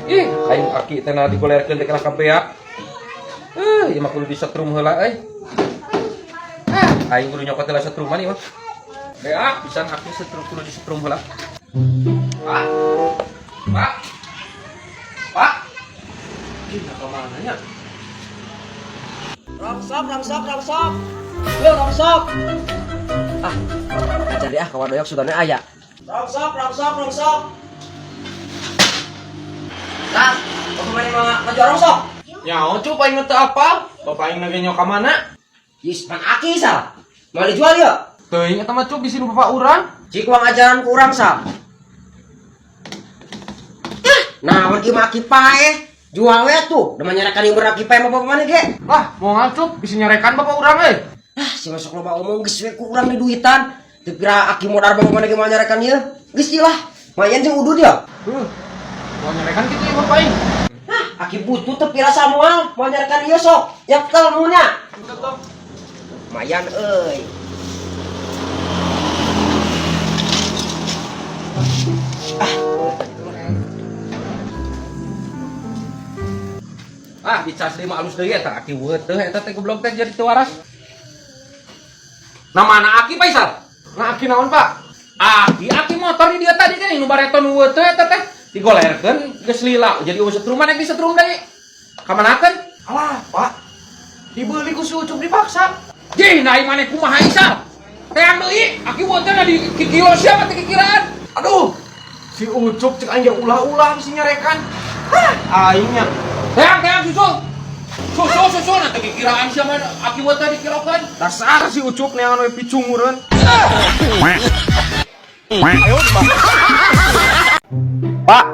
Ih, aing aki teh na digolerkeun teh kana kabeak. Ieu mah kudu disetrum heula euy. Ah, aing kudu nyokot heula setruman ieu mah. Beak pisan aki setrum kudu disetrum heula. Pak. Pak. Pak. Ih, ka mana nya? Rongsok, rongsok, rongsok. Yo, rongsok. Ah, jadi ah kawan doyok sugane aya. Rongsok, rongsok, rongsok. Lah, bapak mana mau ngajual rongsok? Nyaho cup aing teu apal. Bapak aing nage nyok ka mana? Yis, pan aki sal. Mau dijual ya? Teuing eta mah cup bisi nu bapak urang. Cik uang ajaran kurang sal. Ah, nah, ieu mah aki paeh. Jual we tuh, da nyarekan ieu aki paeh mah bapak mana ge? Lah, mau cup bisi nyarekan bapak urang euy. Ah, si masuk loba omong geus we ku urang di duitan. Teu pira aki modal bapak mana ge moal nyarekan ieu. Geus ieu lah. Mayan jeung udud ya. Mau nyarekan kitu ya bapak aing. Hah, aki butuh teu pira samual moal nyarekan ieu sok. Yaktel nunya. Lumayan euy. Ah, dicas deui mah alus deui eta aki weuh teh eta teh goblok teh jadi teu waras. Nah mana aki Faisal? Nah, aki naon, Pak? Aki aki motor di dia tadi kan nu bareton weuh teh eta teh digolerkeun geus lila jadi eueuh setruman rek disetrum deui. Kamanakeun? Alah, Pak. Dibeli ku si Ucup dipaksa. Jih, nah maneh kumaha Isal? Teang deui, aki weuh teh na di kikilo siapa teh kikiraan? Aduh. Si Ucup cek aing ge ulah-ulah bisi nyarekan. Hah, aing nya. Teang teang susul. Susul susul nanti kikiraan siapa aki weuh teh dikilokeun. Dasar si Ucup neangan we picungureun. Pak,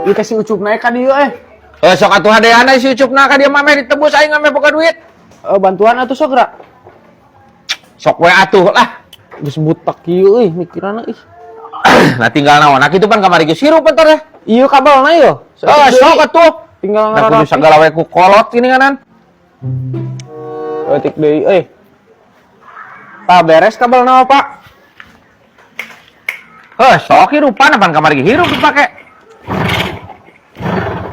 ieu teh si Ucup naik ka dieu eh. Eh sok atuh hadeana si Ucupna ka dieu mah meh ditebus aing mah boga duit. Bantuan atuh sok geura. Sok we atuh lah. Geus butek kieu euy mikiranna ih. Nah tinggal naon, nah kitu pan kamari geus hirup bentar ya. Ieu kabelna ieu. Eh sok atuh. Tinggal Nah kudu ngararapi. sagala we ku kolot gini kanan. Eutik deui euy. Tah beres kabelna mah, Pak. Heh, sok hirupan pan kamari ge hirup dipake.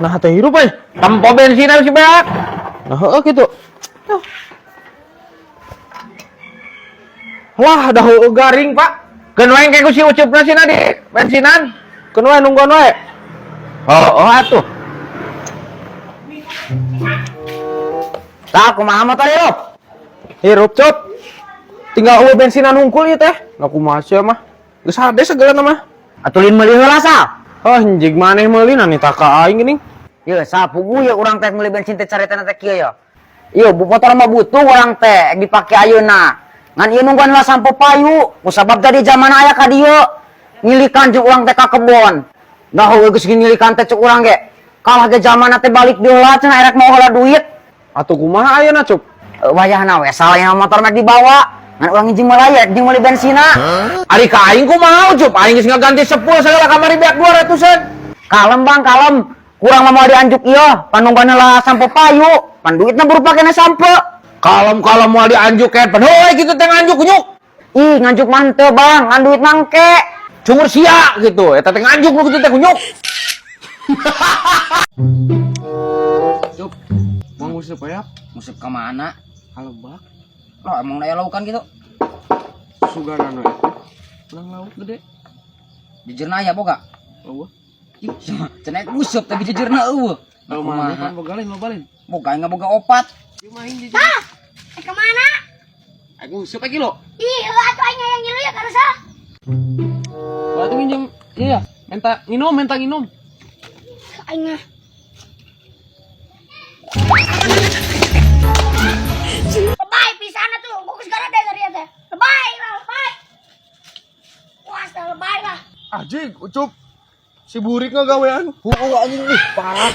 Nah teh hirup euy. Tempo bensin si beak. Nah heueuh kitu. Lah dah heueuh garing, Pak. Keun we engke ku si Ucupna sina di bensinan. Keun we nungguan we. Oh, oh atuh. Tah, kumaha motor hirup? Hirup, Cup. Tinggal eueuh bensinan hungkul ieu teh. Nah kumaha sia mah. Geus hade segala mah. Atuh meuli heula sal. Oh, anjing maneh meuli na nita ka aing geuning. Ye, sal puguh ye urang teh meuli bensin teh caritana teh kieu ya. Ieu bu motor mah butuh urang teh dipake ayeuna. Ngan ieu nungguan heula sampo payu, kusabab jadi zaman aya ka dieu. Ngilikan jeung urang teh ka kebon. Nah, heueuh geus ngilikan teh cek urang ge. Kalah ge zamanna teh balik deui heula cenah erek mau heula duit. Atuh kumaha ayeuna, Cup? Wayahna we sal yang motor mah dibawa. Ngan urang jeung meuli rek jeung meuli bensina. Ari ka aing kumaha Ucup? Aing geus ngaganti sepul sagala kamari beak 200-an. Kalem bang, kalem. Kurang mah mau dianjuk ieu, panungguan heula sampo payu. Pan duitna berupa kene sampo. Kalem-kalem moal dianjuk kan. Pan heueuy kitu teh nganjuk kunyuk. Ih, nganjuk mah henteu bang, ngan duit mangke. Cungur sia gitu. Eta teh nganjuk nu kitu teh kunyuk. Cup, mau nguseup ya? Nguseup ka mana? Kalebak. Loh, emang daya laukan gitu? Sugarana itu. Ulang lauk gede. Jujurna aya boga? Eueuh. Ih, cenah nguseup tapi jujurna eueuh. Nah, Kalau mana kumaha? kan boga lain loba lain. Boga aing boga opat. Tah, kemana? Aku nguseup lagi lo. Ih, atuh aing hayang ngilu ya karasa. Batu nginjem, iya, minta nginum, minta nginum. Aing mah. Lebay pisan atuh, fokus gara deh dari teh. Lebay lah, lebay. Puas dah lebay lah. Anjing, Ucup. Si burik ngagawean. Heueuh anjing ih, parah.